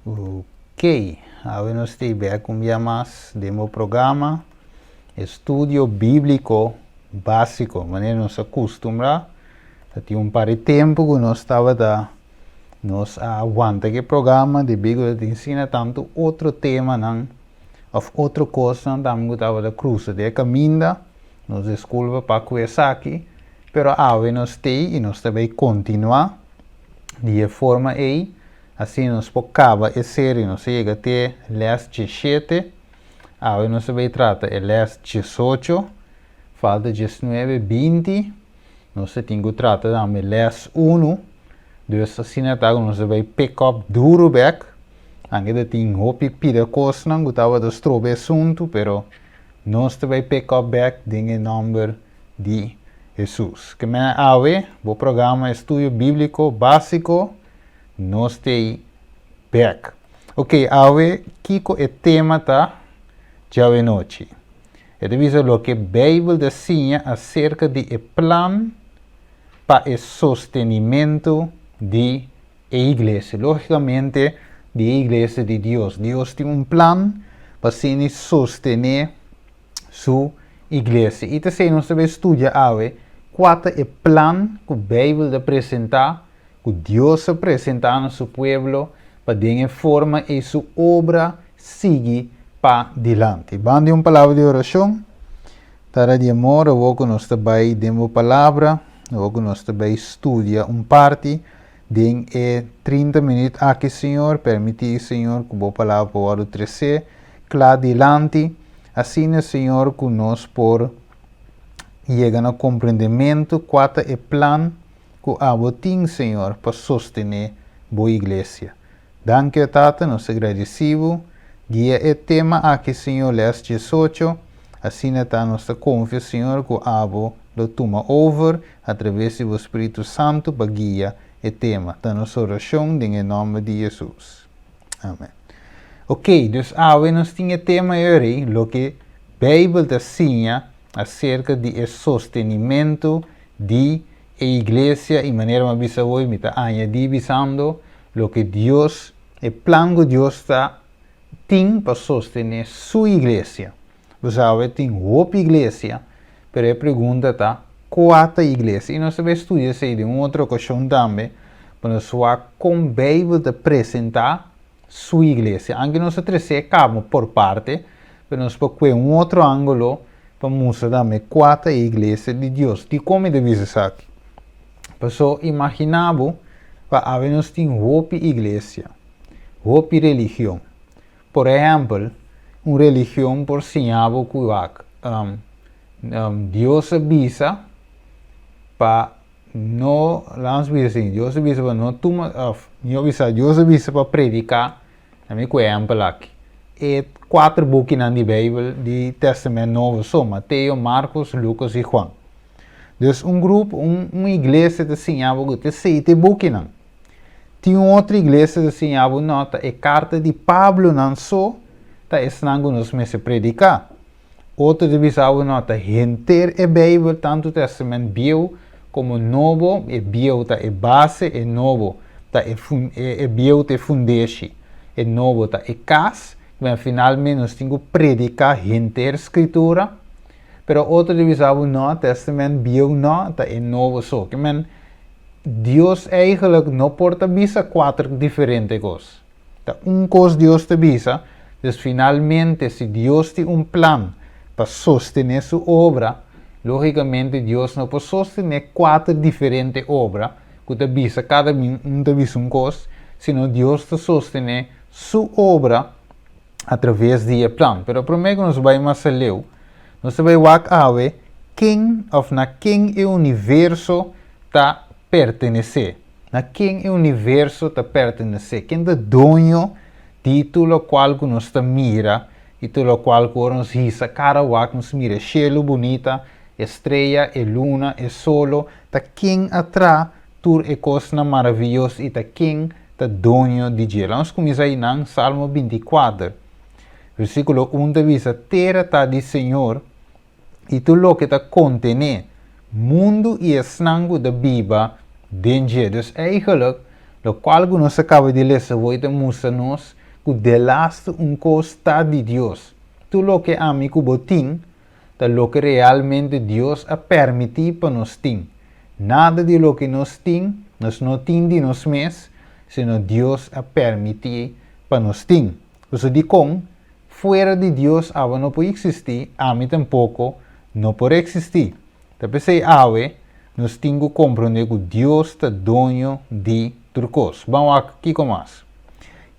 Ok, awe nos ta bek un bia mas den bo programa Estudio Bíbliko Básiko. Manera nos a kustumbrá, ta tin un par di tempu ku nos tabata nos a wanta ku e programa debí ku ta tin asina tantu otro temanan òf otro kosnan tambe ku tabata krusa den e kaminda. Nos diskulpa pa ku esaki, pero awe nos t'ei i nos ta bai kontinuá di e forma ei. Asina nos por kaba e serie, nos a yega te les 17, awe nos a bay trata e les 18, falta 19, 20, nos ta tin ku trata tambe les 1, dus asina ta ku nos a bay pick up duro bek, anke ta tin hopi pida kosnan ku tabata stroba e asuntu, pero nos ta bay pick up bek den e nomber di Hesus. Ke menen awe bo programa Estudio Bíbliko Básiko. Nos t'ei bek. Ok, awe kiko e tema ta djawe nochi? E ta bisa loke Beibel ta siña aserka di e plan pa e sostenimentu di e iglesia. Lógikamente, di e iglesia di Dios. Dios tin un plan pa asina sostené su iglesia. I ta esei nos ta bai studia awe, kua ta e plan ku Beibel ta presentá ku Dios a presentá na su pueblo pa den e forma ei su obra sigui pa dilanti. Ban di un palabra di orashon. Tata di amor, awor ku nos ta bai den bo palabra, awor ku nos ta bai studia un parti den e 30 minüt aki, Señor, permití, Señor, ku bo palabra por wòrdu tresé kla dilanti, asina, Señor, ku nos por yega na komprendementu kua ta e plan ku abo tin, Señor, pa sostené bo iglesia. Danki, o Tata, nos ta gradisí bo. Guia e tema aki, Señor, les 18. Asina ta nos ta konfia, Señor, ku abo lo tuma over atraves di bo Spiritu Santu pa guia e tema. Ta nos orashon den e nòmber di Hesus. Amen. Ok, dus awe nos tin e tema ei, loke Beibel ta siña aserka di e sostenimentu di e iglesia i manera mi a bisa hoy mi ta añadí bisando loke Dios, e plan ku Dios ta tin pa sostené su iglesia. Bo sabe tin hopi iglesia, pero e pregunta ta kua ta iglesia? I nos ta bai studia esei den un otro okashon tambe pa nos wak kon Beibel ta presentá su iglesia. Anke nos a tres'é kaba por parte, pero nos por kue un otro ángulo pa mustra tambe kua ta e iglesia di Dios. Dikon mi ta bisa esaki? Paso imaginá bo pa awe nos tin hopi iglesia, hopi religion. Por ehèmpel, un religion por siña bo ku wak, Dios a bisa pa no, laat nos bisa así, Dios a bisa pa no tuma, òf mihó bisa, Dios a bisa pa prediká, na mi ku ehèmpel aki, e kuater bukinan di Beibel di Tèstamènt Nobo so, Mateo, Markos, Lukas i Juan. Dus un grupo, un iglesia ta siña bo ku ta esei ta e bukinan. Tin un otro iglesia ta siña bo no, ta e karta di Pablonan so ta esnan ku nos mester prediká. Otro ta bisa bo no, ta henter e Beibel, tantu Tèstamènt Bieu komo Nobo, e bieu ta e base, e nobo ta e e bieu ta e fundeshi, e nobo ta e kas, ku finalmente nos tin ku prediká henter Skritura. Pero otro ta bisa bo no, Tèstamènt Bieu no, ta e Nobo so. Ke men, Dios eigenlijk no por ta bisa kuater diferente kos. Ta un kos Dios ta bisa, dus finalmente si Dios tin un plan pa sostené su obra, lógikamente Dios no por sostené kuater diferente obra ku ta bisa kada un ta bisa un kos, sino Dios ta sostené su obra atraves di e plan. Pero promé ku nos bai mas aleu, nos ta bai wak awe ken òf na ken e universo ta pertenesé. Na ken e universo ta pertenesé? Ken ta doño di tur lokual ku nos ta mira i tur lokual ku ora nos hisa kara wak nos mira e shelu bunita, e strea, e luna, e solo? Ta ken a traha tur e kosnan maravioso i ta ken ta doño di dje? Laga nos kuminsá einan, Salmo 24, versíkulo 1 ta bisa, Tera ta di Señor i tur loke ta kontené, mundu i esnan ku ta biba den dje. Dus eigenlijk, lokual ku nos a kaba di lesa awor ta mustra nos. ku delaste un kos ta di Dios. Tur loke ami ku bo tin ta loke realmente Dios a permití pa nos tin. Nada di loke nos tin, nos no tin di nos mes, sino Dios a permití pa nos tin. Pasobra dikon? Fuera di Dios abo no por eksistí, ami tampoko no por eksistí. Ta p'esei awe nos tin ku komprondé ku Dios ta doño di tur kos. Ban wak kiko mas.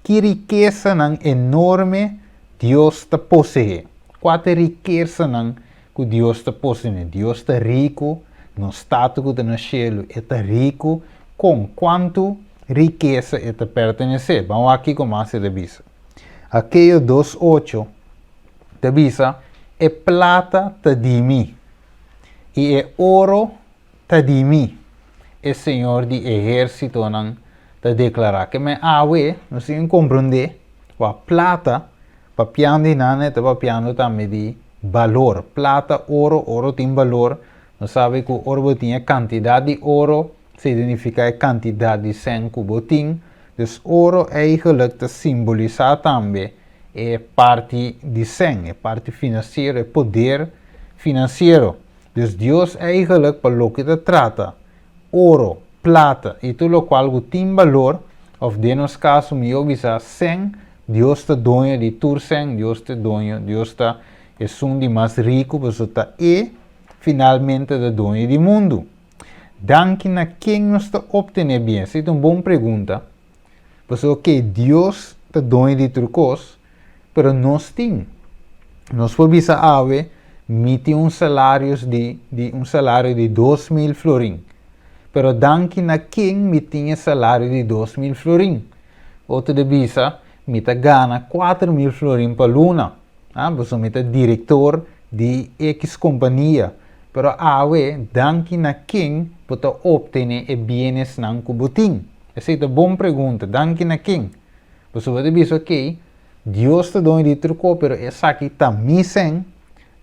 Ki rikesanan enorme Dios ta poseé? Kua ta e rikesanan ku Dios ta poseé? Dios ta riku, nos Tata ku ta na shelu e ta riku. Kon? Kuantu rikesa e ta pertenesé? Ban wak kiko mas e ta bisa. Akeo 2:8 ta bisa, E plata ta di mi, i e oro ta di mi, e Señor di ehérsitonan ta deklará. Ke men awe nos tin komprondé kua plata papiando di nan e ta papiando tambe di balor. Plata, oro, oro tin balor. Nos sabi ku ora bo tin e kantidat di oro, se identifiká e kantidat di sèn ku bo tin. Dus oro eigenlijk ta simbolisá tambe e parti di sèn, e parti finansiero, e poder finansiero. Dus Dios eigenlijk pa loke ta trata oro, plata i tur lokual ku tin balor, òf den nos kaso mihó bisa sèn, Dios ta doño di tur sèn, Dios ta doño, Dios ta esun di mas riku, pasobra ta E finalmente ta doño di mundu. Danki na ken nos ta optené bien? Esei ta un bon pregunta. Pasobra oke, Dios ta doño di tur kos, pero nos tin. Nos por bisa awe, mi tin un salarios di, di un salario di 2000 florin. Pero danki na ken mi tin e salario di 2000 florin? Otro de bisa, mi ta gana 4000 florin pa luna. Ah, pasobra mi ta direktor di X kompania. Pero awe, danki na ken bo ta optené e bienesnan ku bo tin? Esei ta bon pregunta. Danki na ken? Pasobra bo ta bisa, ok, Dios ta doño di tur kos, pero esaki ta mi sèn,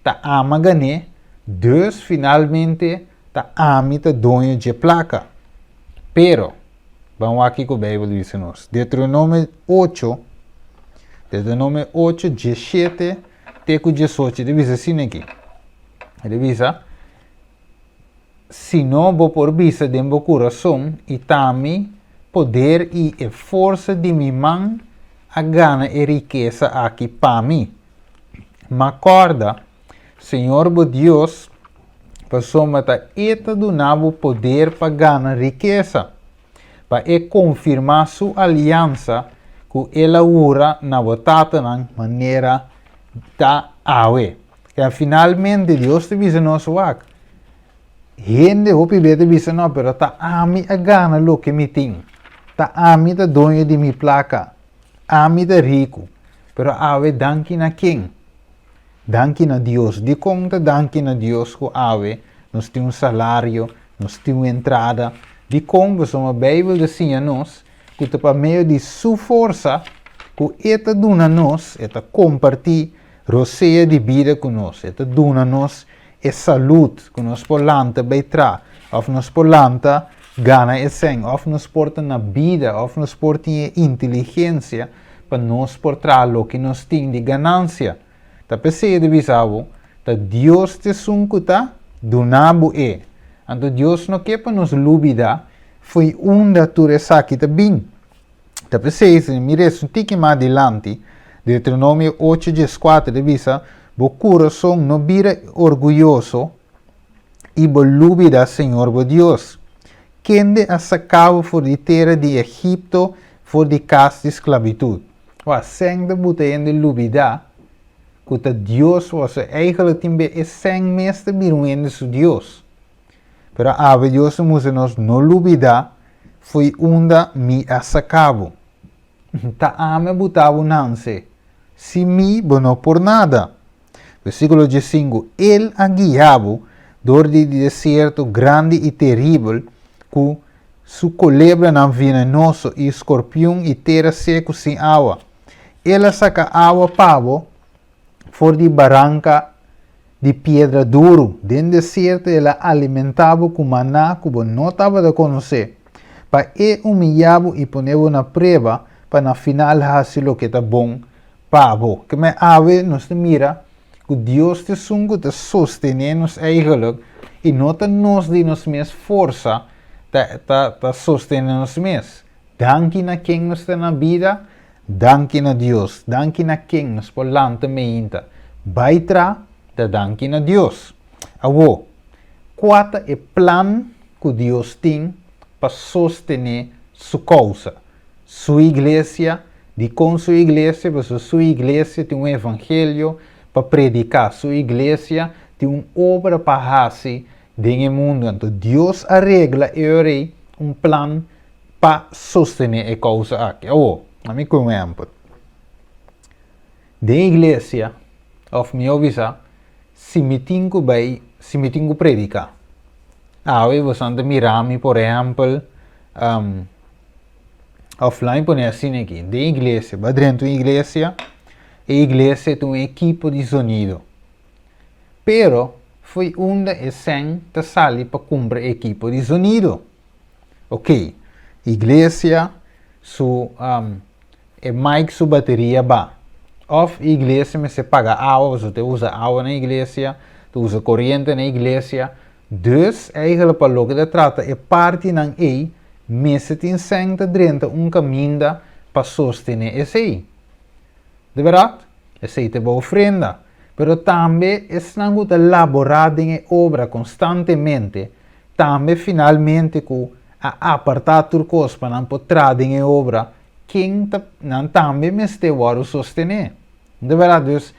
ta ama gané, dus finalmente ta ami ta doño dje plaka. Pero, ban wak kiko Beibel bisa nos. Deuteronomio 8, Deuteronomio 8, 17 te ku 18, ta bisa asina aki. E ta bisa, Sino bo por bisa den bo kurason, I ta mi poder i e forsa di mi man a gana e rikesa aki pa mi. Ma kòrda, Señor bo Dios, pasobra ta E ta duna bo poder pa gana rikesa, pa E konfirmá Su aliansa ku El a hura na bo tatanan manera ta awe. Kaya finalmente Dios ta bisa nos wak, hende hopi be ta bisa no, pero ta ami a gana loke mi tin. Ta ami ta doño di mi plaka. Ami ta riku. Pero awe danki na ken? Danki na Dios. Dikon ta danki na Dios ku awe nos tin un salario, nos tin un entrada? Dikon? Pasobra Beibel ta siña nos ku ta pa medio di su forsa ku e ta duna nos, e ta kompartí Rosea di bida ku nos. E ta duna nos e salud ku nos por lanta bai tra, òf nos por lanta gana e sèn, òf nos por ta na bida, òf nos por tin e inteligensia pa nos por traha loke nos tin di ganansia. Ta p'esei e ta bisa bo, ta Dios ta esun ku ta duna bo e. Anto Dios no ke pa nos lubida fo'i unda tur esaki ta bin. Ta p'esei, si mi resa un tiki mas dilanti, Deuteronomio 8 dieskuater ta bisa, Bo kurason no bira orguyoso i bo lubida Señor bo Dios, kende a saka bo for di tera di Egipto, for di kas di sklabitut. Wak, sèn ta buta hende lubida ku ta Dios boso. Eigentlik tin be e sèn mes ta bira un hende su Dios. Pero awe Dios a mustra nos no lubida fo'i unda mi a saca bo. Ta ami a buta bo nanse, sin mi bo no por nada. Versiculo diesinku, El a guia bo dor di desierto grandi i teribel cu su colebranan venenoso i scorpion i tera secu sin awa. El a saca awa pa bo for di baranka di piedra duru. Den desierto el a alimentá bo ku maná ku bo no tabata konosé, pa e humillá bo i pone bo na prueba, pa na final hasi loke ta bon pa bo. Ke men awe nos ta mira ku Dios ta esun ku ta sostené nos eigenlijk i no ta nos di nos mes forsa ta ta ta sostené nos mes. Danki na ken nos ta na bida? Danki na Dios. Danki na ken nos por lanta meinta bai tra? Ta danki na Dios. Awor, kua ta e plan ku Dios tin pa sostené su kousa? Su iglesia. Dikon su iglesia? Pasobra su iglesia tin un evangelio pa prediká. Su iglesia tin un obra pa hasi den e mundu. Anto Dios a regla e ora ei un plan pa sostené e kousa aki. Awor, ami ku un ehèmpel. Den iglesia, òf mihó bisa, si mi tin ku bai, si mi tin ku prediká. Awe boso ta mira mi, por ehèmpel, òf laat mi pone asina aki, den iglesia, bo a drenta un iglesia, e iglesia tin un ekipo di zonido. Pero, fo'i unda e sèn ta sali pa kumpra e ekipo di zonido? Ok, iglesia su e mic su bateria ba. Of iglesia mester paga awa pasobra ta usa awa na iglesia, ta usa koriente na iglesia. Dus eigenlijk pa loke ta trata e partinan ei mester tin sèn ta drenta un kaminda pa sostené esei. De bèrdat? Esei ta bo ofrenda. Pero tambe esnan ku ta laborá den e obra konstantemente Tambe finalmente ku a apartá tur kos pa nan por traha den e obra, ken ta nan tambe mester wòrdu sostené. No ta bèrdat? Dus,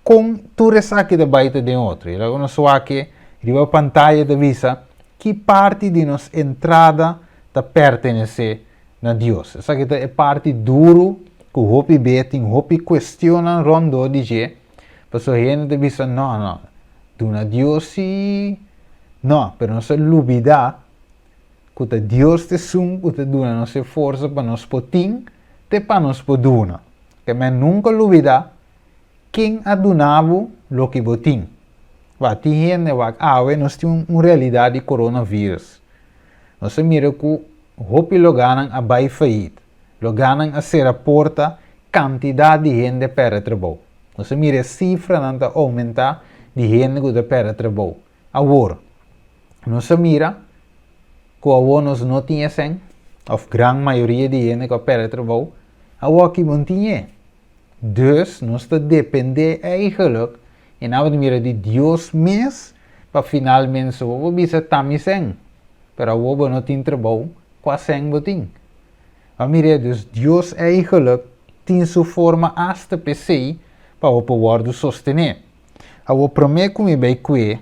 kon tur esaki ta bai ta den otro? I laga nos wak riba pantaya ta bisa ki parti di nos entrada ta pertenesé na Dios. Esaki ta e parti duru ku hopi be tin hopi kuestionnan rondó di dje, pasobra hende ta bisa, No, no, duna Dios si No, pero nos a lubidá ku ta Dios ta esun ku ta duna nos e forsa pa nos por tin te pa nos por duna. Ke men nunka lubidá ken a duna bo loke bo tin. Wak, tin hende wak awe nos tin un realidat di coronavirus. Nos a mira ku hopi loganan a bai fayit, loganan a sera porta, kantidat di hende a pèrdè trabou. Nos a mira e sifranan ta oumentá di hende ku ta pèrdè trabou. Awor, nos a mira ku awor nos no tin e sèn, òf gran mayoria di hende ku a pèrdè trabou, awor aki bo no tin e. Dus, nos ta dependé eigenlijk, i nan bo ta mira di Dios mes pa finalmente so bo por bisa ta mi sèn, pero awor bo no tin trabou, kua sèn bo tin? A mir'é, dus Dios eigenlijk tin su forma asta p'esei pa bo por wòrdu sostené. Awor promé ku mi bai kue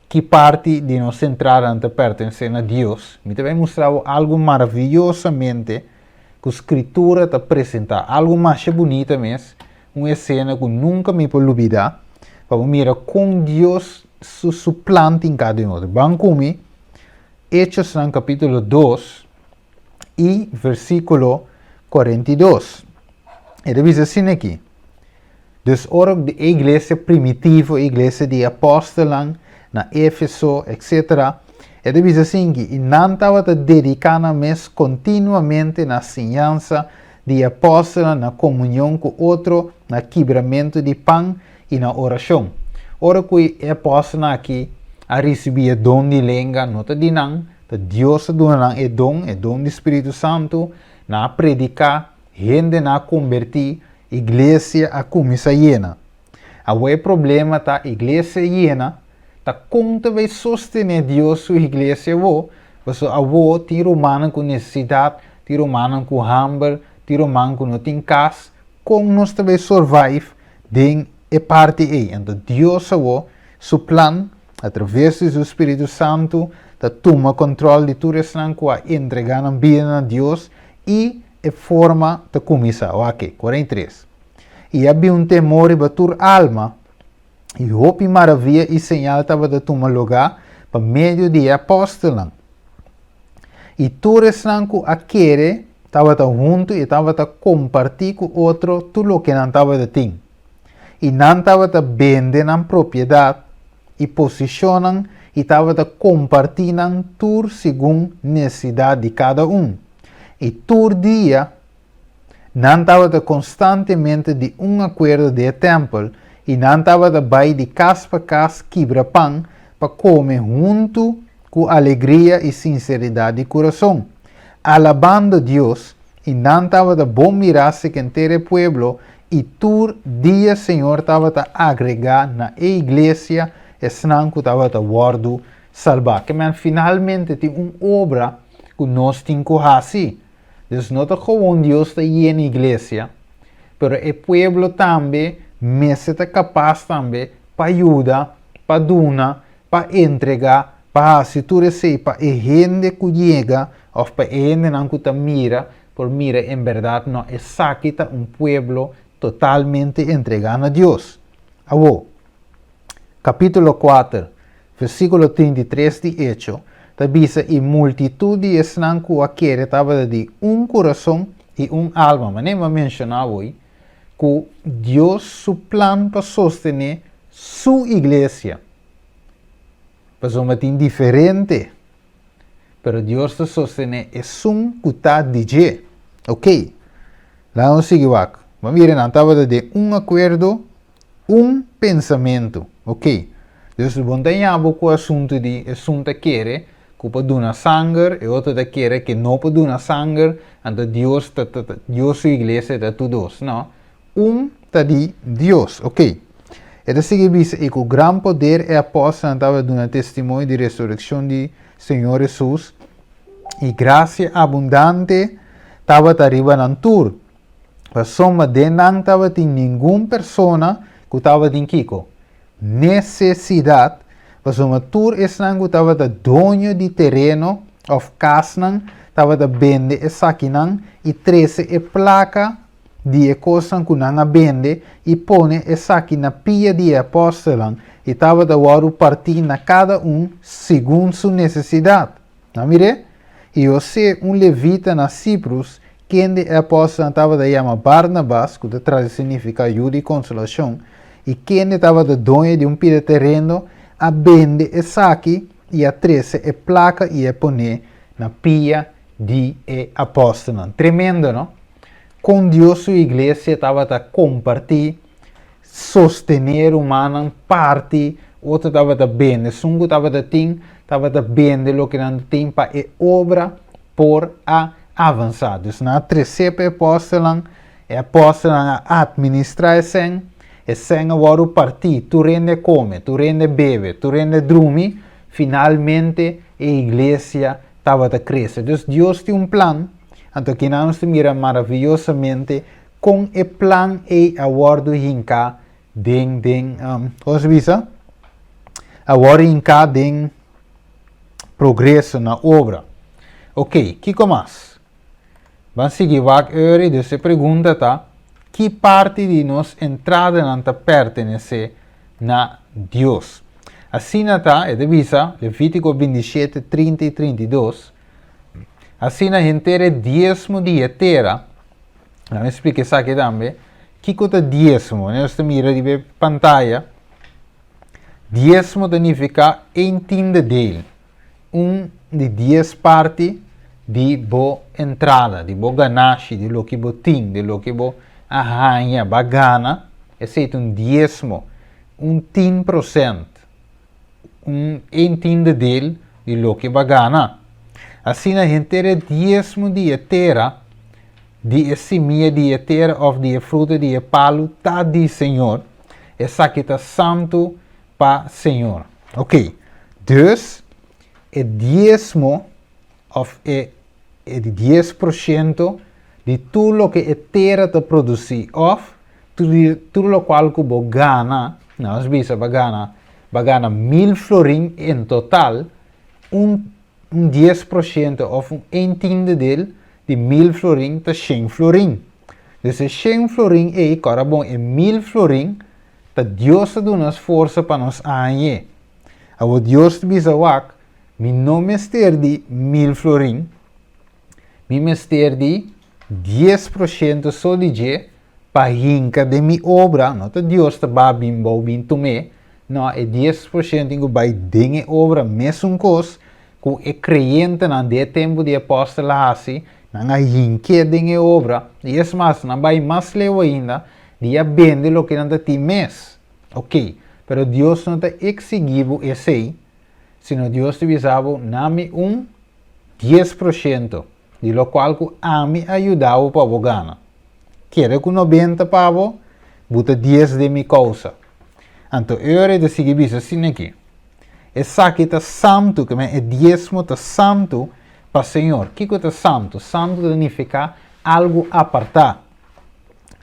ki parti di nos entradanan ta pertenesé na Dios, mi ta bai mustra bo algu maraviyosamente ku Skritura ta presentá, algu masha bunita mes, un esena ku nunka mi por lubidá, pa bo mira kon Dios su su plan tin kada un otro. Ban ku mi Hechosnan kapítulo dos i versíkulo 42. E ta bisa asina aki, Dus ora di e iglesia primitivo, e iglesia di e apòstelnan na Éfeso, etsetera, e ta bisa asin ki, i nan tabata dediká nan mes kontinuamente na siñansa di e apòstelnan, na komunion ku otro, na kibramentu di pan i na orashon. Ora ku e apòstelnan aki a risibí e don di lenga, no ta di nan, ta Dios a duna nan e don, e don di spiritu santu, nan a prediká, hendenan a kombertí, Iglesia a kuminsá yena. Awor e problema ta iglesia yena, ta kon ta bay sostené Dios su iglesia awor? Pasobra awor tin rumannan ku nesesidat, tin rumannan ku hamber, tin ruman ku no tin kas, kon nos ta bay survive den e parti ei? Anto Dios awor su plan a traves di su Spiritu Santu ta tuma kòntròl di tur esnan ku a entregá nan bida na Dios i E forma ta kuminsá, wak, 43. I a bin un temor riba tur alma, i hopi maravia i señal tabata tuma lugá pa medio di e apòstelnan. I tur esnan ku a kere tabata huntu i tabata kompartí ku otro tur loke nan tabata tin. I nan tabata bende nan propiedat i posishonnan i tabata kompartí nan tur segun nesesidat di kada un. I tur dia. Nan tabata konstantemente di un akuerdo den e tèmpel, i nan tabata bai di kas pa kas kibra pan pa kome huntu ku alegria i sinseridat di kurason, alabando Dios, i nan tabata bon mirá sekenter e pueblo, i tur dia Señor tabata agregá na e iglesia esnan ku tabata wòrdu salbá. Ke men finalmente tin un obra ku nos tin ku hasi. Dus no ta gewoon Dios ta yena iglesia, pero e pueblo tambe mester ta kapas tambe pa yuda, pa duna, pa entregá, pa hasi tur esei pa e hende ku yega òf pa e hendenan ku ta mira por mira en bèrdat no esaki ta un pueblo totalmente entregá na Dios. Awor, kapítulo kuater, versíkulo 33 di Echo ta bisa i multitut di esnan ku a kere tabata di un kurason i un alma. Manera mi a menshoná awor, ku Dios su plan pa sostené su iglesia. Pasobra tin diferente, pero Dios ta sostené esun ku ta di dje. Ok, laga nos sigui wak. Bo mira nan tabata den un akuerdo, un pensamentu. Ok, dus bo no ta yaba ku asuntu di esun ta kere ku por duna sanger, e otro ta kere ke no por duna sanger, anto Dios ta ta Dios su iglesia ta tur dos. No, un ta di Dios. Ok. E ta sigui bisa, I ku gran poder e apòstelnan tabata duna testimonio di resurekshon di Señor Hesus, i grasia abundante tabata riba nan tur. Pasobra den nan tabatin ningun persona ku tabatin kiko? Nesesidat, pasobra tur esnan ku tabata doño di tereno òf kasnan tabata bende esakinan i trese e plaka di e kosnan ku nan a bende i pone esaki na pia di e apòstelnan, i tabata wòrdu partí na kada un segun su nesesidat. Nan mir'é? I José, un levita na Siprus, kende e apòstelnan tabata yama Barnabas, ku ta tradusi signifiká Yu di Konsolashon, i kende tabata doño di un pida tereno, a bende esaki i a trese e plaka i a pon'é na pia di e apòstelnan. Tremendo, no? Kon Dios su iglesia tabata kompartí, sostené rumannan, parti, otro tabata bende. Esun ku tabata tin, tabata bende loke nan tin pa e obra por a avansá. Dus nan a tresé pa e apòstelnan, e apòstelnan a atministrá e sèn, e sèn a wòrdu partí, tur hende a kome, tur hende a bebe, tur hende a drumi, finalmente e iglesia tabata krese. Dus Dios tin un plan, anto akinan nos ta mira maraviyosamente kon e plan ei a wòrdu hinká den den kon se bisa? A wòrdu hinká den progreso na obra. Ok, kiko mas? Ban sigui wak eri, dus e pregunta ta, ki parti di nos entradanan ta pertenesé na Dios? Asina ta, e ta bisa, Levítiko 27, 30 i 32, Asina henter e diesmo di e tera, Laat mi splika esaki tambe. Kiko ta diesmo? Nos ta mira riba e pantaya. Diesmo ta nifiká een tiende deel. Un di dies parti di bo entrada, di bo ganashi, di loke bo tin, di loke bo a haña, bo a gana. Esei ta un diesmo. Un 10%. Un een tiende deel di loke bo a gana. Asina henter e diesmo di e tera, di e simia di e tera òf di e fruta di e palu ta di Señor, esaki ta santu pa Señor. Oké, dus e diesmo òf e e di 10% di tur loke e tera ta produsí òf tur tur lokual ku bo gana, nos bisa bo gana bo gana mil florin en total, un un 10% òf un een tiende del di mil florin ta shen florin. Dus e shen florin ei, kòrda bon, e mil florin ta Dios ta duna nos forsa pa nos hañ'é. Awor Dios ta bisa wak, mi no mester di mil florin, mi mester di 10% so di dje pa hinka den mi obra, no ta Dios ta ba bin bou bin tum'é, no, e 10% tin ku bai den e obra mesun kos ku e kreyentenan den e tempu di e apòstel a hasi. Nan a hink'é den e obra, i es mas, nan bai mas leu ainda di a bende loke nan ta tin mes. Oké, pero Dios no ta eksigí bo esei, sino Dios ta bisa bo, Na mi un 10% di lokual ku ami a yuda bo pa bo gana. Kere ku 90 pa bo, bo ta 10 den mi kousa. Anto e ora e ta sigui bisa asina aki, Esaki ta santu, ke men e diesmo ta santu pa Señor. Kiko ta santu? Santu ta nifiká algu apartá,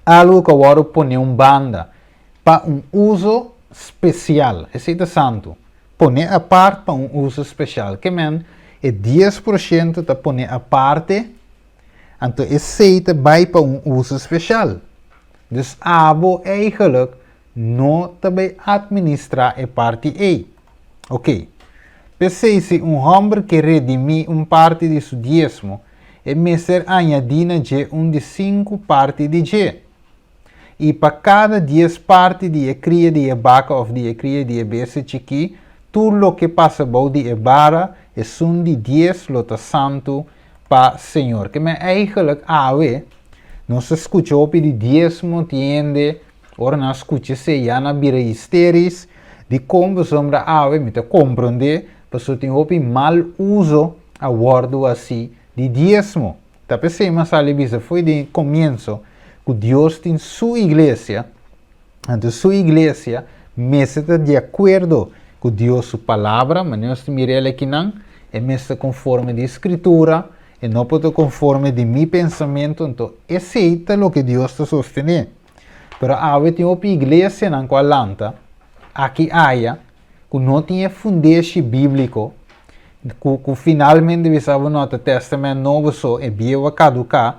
algu ku a wòrdu pone un banda pa un uso spesial. Esei ta santu, pone apart pa un uso spesial. Ke men e 10% ta pone aparte, anto esei ta bai pa un uso spesial. Dus abo eigenlijk no ta bai atministrá e parti ei. Oké. P'esei si un hòmber ke redimí un parti di su diesmo, e mester añadí na dje un di sinku parti di dje. I pa kada 10 parti di e kria di e baka òf di e kria di e bestia chikí, tur loke pasa bou di e bara, esun di 10 lo ta santu pa Señor. Ke men eigenlijk awe nos ta skucha hopi di diesmo tin hende ora nan skucha esei ya nan bira histeris dikon pasobra awe mi ta komprondé pasobra tin hopi mal uso a wòrdu hasi di diesmo. Ta p'esei mi a sali bisa fo'i di komienso ku Dios tin su iglesia. Anto su iglesia mester ta di akuerdo ku Dios su Palabra, manera nos ta mira el akinan, e mester konforme di Skritura, e no por ta konforme di mi pensamentu, anto esei ta loke Dios ta sostené. Pero awe tin hopi iglesianan ku a lanta aki aya ku no tin e fundeshi bíbliko, ku finalmente bisa bo no ta Tèstamènt Nobo so, e Bieu a kaduká,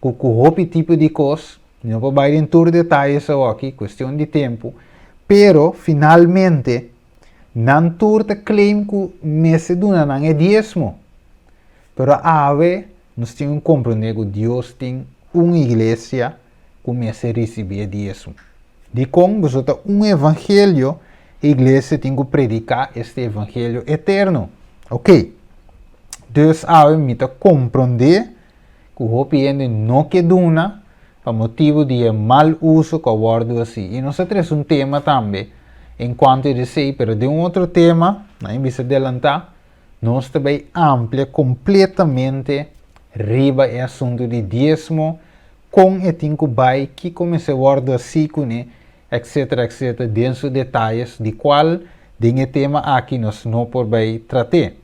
ku hopi tipo di kos. Mi no por bai den tur detayes awoki, cuestion di tempu, pero finalmente nan tur ta claim cu mester duna nan e diesmo. Pero awe nos tin cu comprende cu Dios tin un iglesia cu mester ricibi e diesmo. Dicon? Pasobra ta un evangelio e iglesia tin cu predica este evangelio eterno. Ok, dus awe mi ta comprende ku hopi hende no ke duna pa motibu di e mal uso ku a wòrdu hasi. I nos a trese un tema tambe en kuantu di esei, pero den un otro tema, nan a bisa delantá, nos ta bai amplia kompletamente riba e asuntu di diesmo, kon e tin ku bai, kiko mester wòrdu hasi kuné, etcetera, etcetera, den su detayes, di kual den e tema aki nos no por bai trat'é.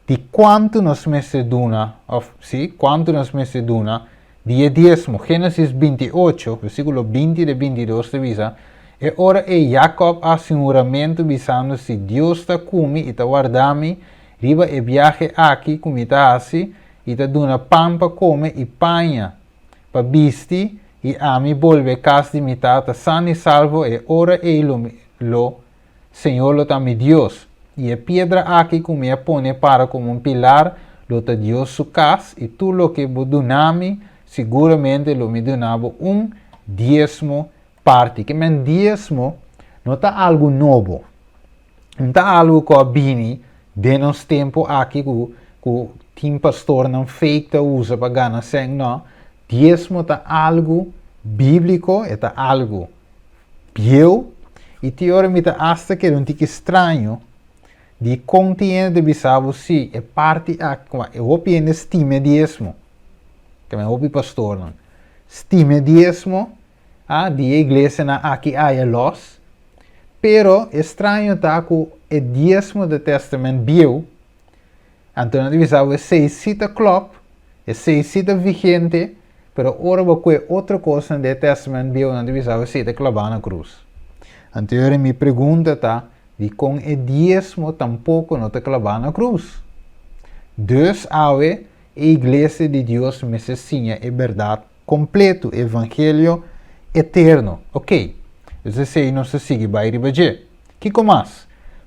Di kuantu nos mester duna, òf, sí, kuantu nos mester duna di e diesmo. Génesis 28, versíkulo 20 te 22 ta bisa, E ora ei Jakòb a hasi un huramentu bisando, Si Dios ta ku mi i ta warda mi riba e biahe aki ku mi ta hasi, i ta duna pan pa kome i paña pa bisti, i ami bolbe kas di mi tata san i salvo, e ora ei lo mi lo Señor lo ta mi Dios, i e piedra aki ku mi a pone para komo un pilar lo ta Dios su kas, i tur loke bo duna mi, siguramente lo mi duna bo un diesmo parti. Ke men diesmo no ta algu nobo, no ta algu ku a bini den nos tempu aki ku ku tin pastornan fake ta usa pa gana sèn, no. Diesmo ta algu bíbliko, e ta algu bieu i tin ora mi ta asta keda un tiki straño di kon tin hende ta bisa bo si e parti aki kuma e hopi hende stima e diesmo ta men hopi pastornan stima e diesmo a di e iglesianan aki aya los pero e straño ta ku e diesmo di testament bieu Anto nan ta bisa bo esei si ta klòp, esei si ta vigente, pero ora bo kue otro kosnan den e Tèstamènt Bieu nan ta bisa bo esei ta klabá na krus. Anto e ora mi pregunta ta, dikon e diesmo tampoko no ta klabá na krus? Dus awe e iglesia di Dios mester siña e bèrdat kompletu, e evangelio eterno. Oké, dus esei nos ta sigui bai riba dje. Kiko mas?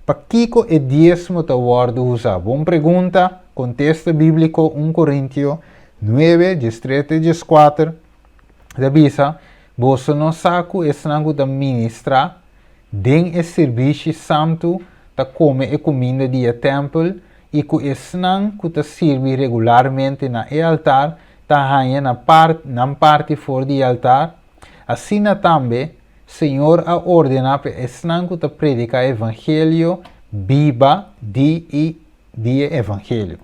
Pakiko e diesmo ta wòrdu usá? Bon pregunta, kontesta bíbliko 1 Korintio 9, 13 te 14 ta bisa, Boso no sa ku esnan ku ta ministrá den e sirbishi santu ta kome e kuminda di e tèmpel, i ku esnan ku ta sirbi regularmente na e altar ta haña na par nan parti for di e altar, asina tambe Señor a ordená pa esnan ku ta prediká e evangelio biba di i di e evangelio.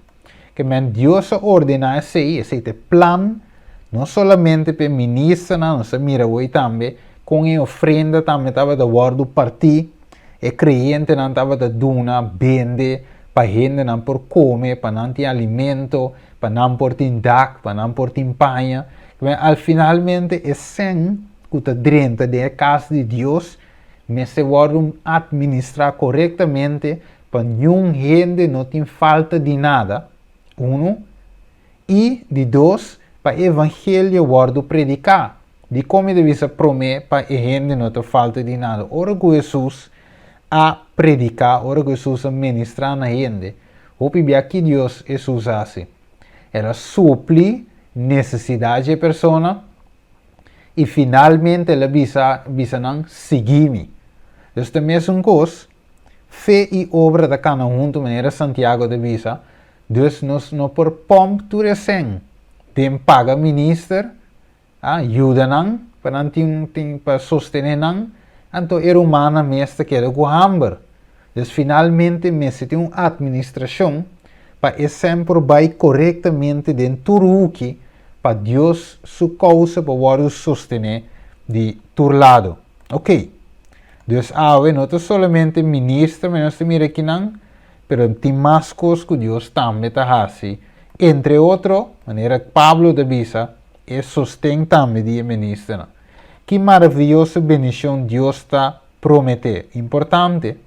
Ke men Dios a ordená esei, esei ta e plan, no solamente pa e ministernan, nos a mira awor tambe kon e ofrenda tambe tabata wòrdu partí, e kreyentenan tabata duna, bende, pa hendenan por kome, pa nan tin alimento, pa nan por tin dak, pa nan por tin paña. Ke men al finalmente e sèn ku ta drenta den e kas di Dios mester wòrdu atministrá korektamente pa niun hende no tin falta di nada, unu, i di dos, pa e evangelio wòrdu prediká. Dikon mi ta bisa promé pa e hende no ta falta di nada? Ora ku Hesus a prediká, ora ku Hesus a ministrá na hende, hopi bia ki Dios Hesus a hasi? El a supli nesesidat dje persona i finalmente el a bisa bisa nan, Sigui mi. Dus ta mesun kos, Fe i obra ta kana huntu manera Santiago ta bisa, dus nos no por pòmp tur e sèn den paga minister, a yuda nan pa nan tin tin pa sostené nan, anto e rumannan mes ta keda ku hamber. Dus finalmente mester tin un atministrashon pa e sèn por bai korektamente den tur huki pa Dios su kousa por wòrdu sostené di tur lado. Ok. Dus awe no ta solamente minister mi nos ta mira akinan, pero tin mas kos ku Dios tambe ta hasi, entre otro, manera Pablo ta bisa, e sosten tambe di e ministernan. Ki maravioso bendishon Dios ta prometé! Importante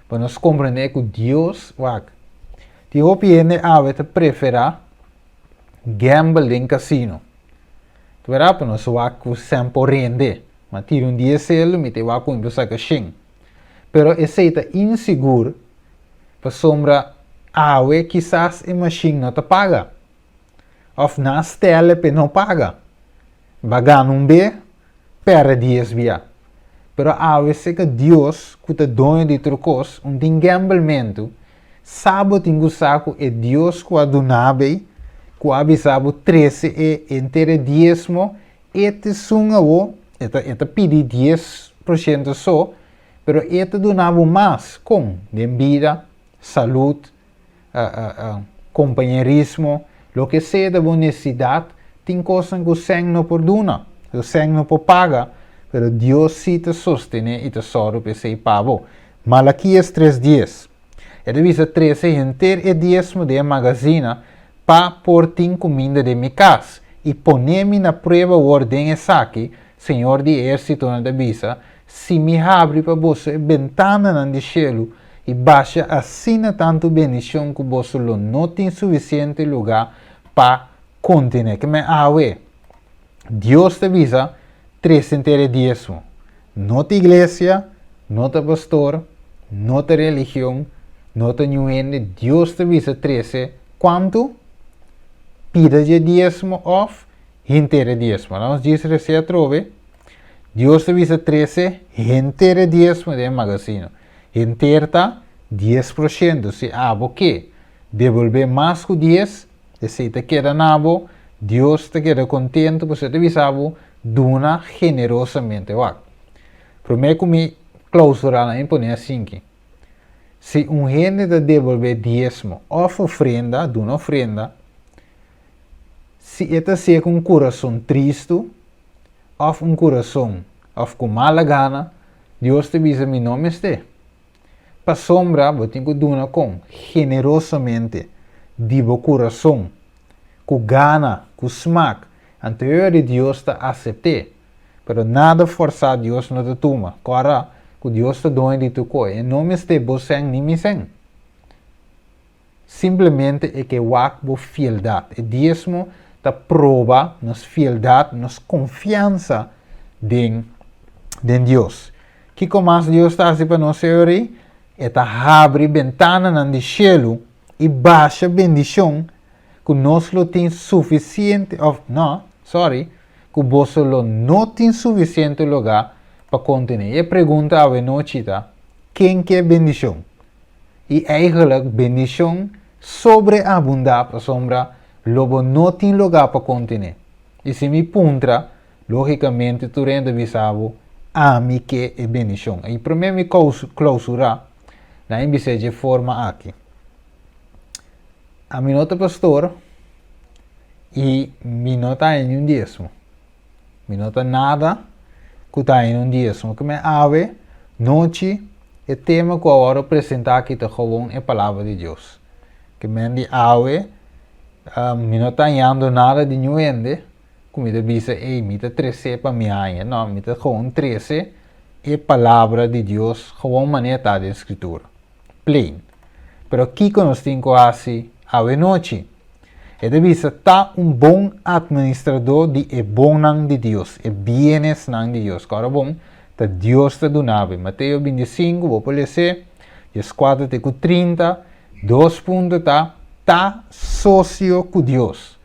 pa nos komprendé ku Dios, wak, tin hopi hende awe ta preferá gamble den kasino. Ta wera pa nos wak ku sèn por rende. Ma tira un dia selu mi ta e wak ku mi por saka shen. Pero esei ta insigur pasobra awe kisas e mashin no ta paga. Of nan a stèl'e p'e no paga. Ba gana un be, pèrdè dies bia. Pero awe seka Dios ku ta doño di tur kos, un tin gèmbelmentu, sa bo tin ku sa ku e Dios ku a duna bo, ku a bisa bo trese e henter e diesmo, E t'esun awo, e ta e ta pidi 10% so, pero e ta duna bo mas. Kon? Den bida, salud, kompañerismo, loke sea ta bo nesesidat, tin kosnan ku sèn no por duna, ku sèn no por paga, pero Dios si ta sostené i ta sòru pa esei pa bo. Malakias tres dies, e ta bisa trese henter e diesmo den e magazina Pa por tin kuminda den mi kas, i pone mi na prueba awor den esaki, Señor di ehérsitonan ta bisa, si mi habri pa boso e bentananan di shelu i basha asina tantu bendishon ku boso lo no tin sufisiente lugá pa kontené. Ke men awe, Dios ta bisa, Trese henter e diesmo. No ta iglesia, no ta pastor, no ta religion, no ta niun hende. Dios ta bisa trese kuantu? Pida dje diesmo òf henter e diesmo. Laga nos djis resé atrobe. Dios ta bisa trese henter e diesmo den e magasino. Henter ta 10%. Si abo ke debolbé mas ku dies, esei ta keda na bo. Dios ta keda kontentu pasobra e ta bisa bo Duna generosamente. Wak. Promé ku mi klausurá nan, mi pone asinki. Si un hende ta debolbé diesmo òf ofrenda, duna ofrenda, si e ta hasié ku un kurason tristu òf un kurason òf ku mala gana, Dios ta bisa, Mi no mester. Pasobra bo tin ku duna kon? Generosamente, di bo kurason, ku gana, ku smak. Anto e ora di Dios ta asept'é. Pero nada forsá Dios no ta tuma. Kòrda ku Dios ta doño di tur kos. E no mester bo sèn ni mi sèn. Simplemente e ke wak bo fieldat. E diesmo ta proba nos fieldat, nos konfiansa den den Dios. Kiko mas Dios ta hasi pa nos e ora ei? E ta habri bentananan di shelu i basha bendishon ku nos lo tin sufisiente òf no, sòri, ku boso lo no tin sufisiente lugá pa kontené. E pregunta awenochi ta, ken ke bendishon? I eigenlijk bendishon sobreabundá pasobra lo bo no tin lugá pa kontené. I si mi puntra, lógikamente tur hende ta bisa bo, Ami ke e bendishon. I promé mi klousurá, nan a bis'é dje forma aki, Ami no ta pastor i mi no ta haña niun diesmo. Mi no ta nada ku ta haña un diesmo. Ku men awe nochi e tema ku a wòrdu presentá aki ta gewoon e palabra di Dios. Ku men di awe mi no ta hañando nada di niun hende ku mi ta bisa ey mi ta tres'é pa mi haña. No, mi ta gewoon trese e palabra di Dios gewoon manera ta den Skritura. Plain. Pero kiko nos tin ku hasi awe nochi? E ta bisa ta un bon atministradó di e bonnan di Dios, e bienesnan di Dios. Kòrda bon, ta Dios ta duna bo. Mateo 25, bo por les'é, 14 te ku 30, dos punto ta, ta sosio ku Dios.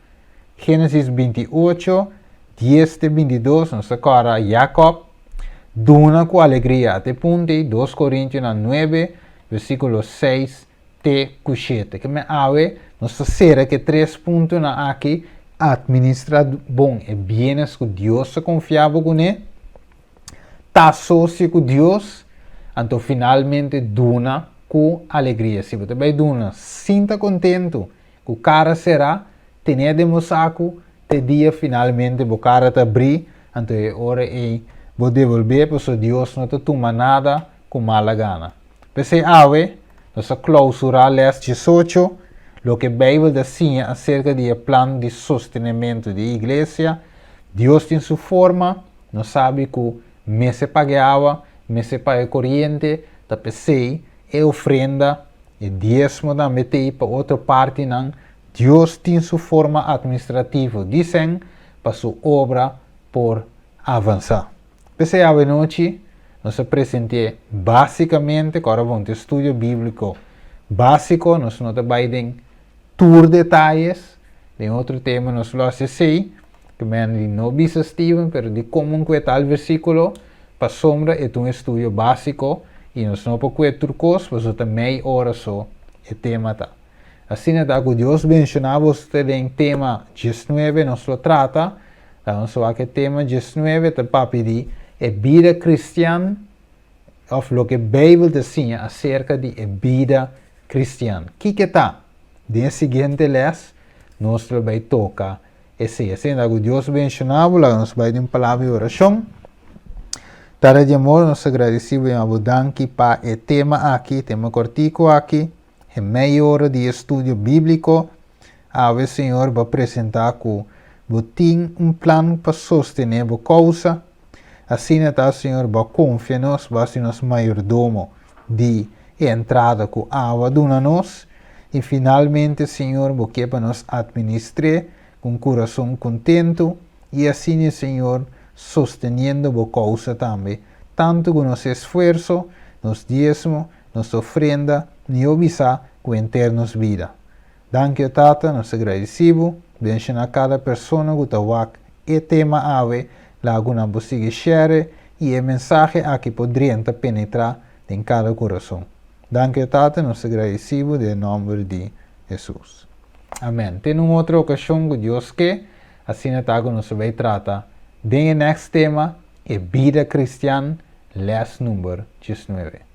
Génesis 28, 10 te 22, nos ta kòrda Jakòb duna ku alegria. Te punto ei, 2 Korintionan 9, versíkulo 6 te ku shete. Ke men awe nos ta sera ke tres puntonan aki, Administra bon e bienes ku Dios a konfia bo kuné, ta sosio ku Dios, anto finalmente duna ku alegria. Si bo ta bai duna sin ta kontentu, ku kara será, ten'é den bo saku te dia finalmente bo kara ta brí, anto e ora ei bo debolbé, pasobra Dios no ta tuma nada ku mala gana. P'esei awe nos a klousurá lès 18, Loke Beibel ta siña aserka di e plan di sostenementu di e iglesia. Dios tin su forma, nos sabi ku mester paga e awa, mester paga e koriente, ta p'esei e ofrenda, e diesmo tambe t'ei pa otro partinan. Dios tin su forma atministrativo di sèn pa su obra por avansá. P'esei awenochi nos a present'é básikamente ku ora bon ta estudio bíbliko básiko, nos no ta bai den tur detayes, den otro tema nos lo hasi esei, ku men di no bisa Steven, pero di komo ku e tal versíkulo, pasobra e ta un estudio básiko i nos no por kue tur kos, pasobra ta mei ora so e tema ta. Asina ta ku Dios benshoná boso te den tema 19 nos lo trata. Ta nos wak e tema 19 ta papia di e bida kristian òf loke Beibel ta siña aserka di e bida kristian. Kiko ta? Den e siguiente lès nos lo bai toka esei. Asina ta ku Dios benshoná bo. Laga nos bai den un palabra di orashon. Tata di amor, nos ta gradisí bo i yama bo danki pa e tema aki, tema kòrtiku aki. E mei ora di estudio bíbliko, awe Señor bo a presentá ku Bo tin un plan pa sostené Bo kousa. Asina ta, Señor, Bo a konfia nos, Bo a hasi nos mayordomo di e entrada ku awa duna nos. I finalmente, Señor, Bo ke pa nos atministr'é ku un kurason kontentu i asina, Señor, sosteniendo Bo kousa tambe, tantu ku nos esfuerso, nos diesmo, nos ofrenda, mihó bisá ku henter nos bida. Danki o Tata, nos ta gradisí bo, benshoná kada persona ku ta wak e tema awe, lagu nan por sigui share i e mensahe aki por drenta penetrá den kada kurason. Danki o Tata, nos ta gradisí bo den e nòmber di Hesus. Amèn. Te na un otro okashon ku Dios ke, asina ta ku nos ta bai trata den e nèks tema, E bida kristian, lès number 19.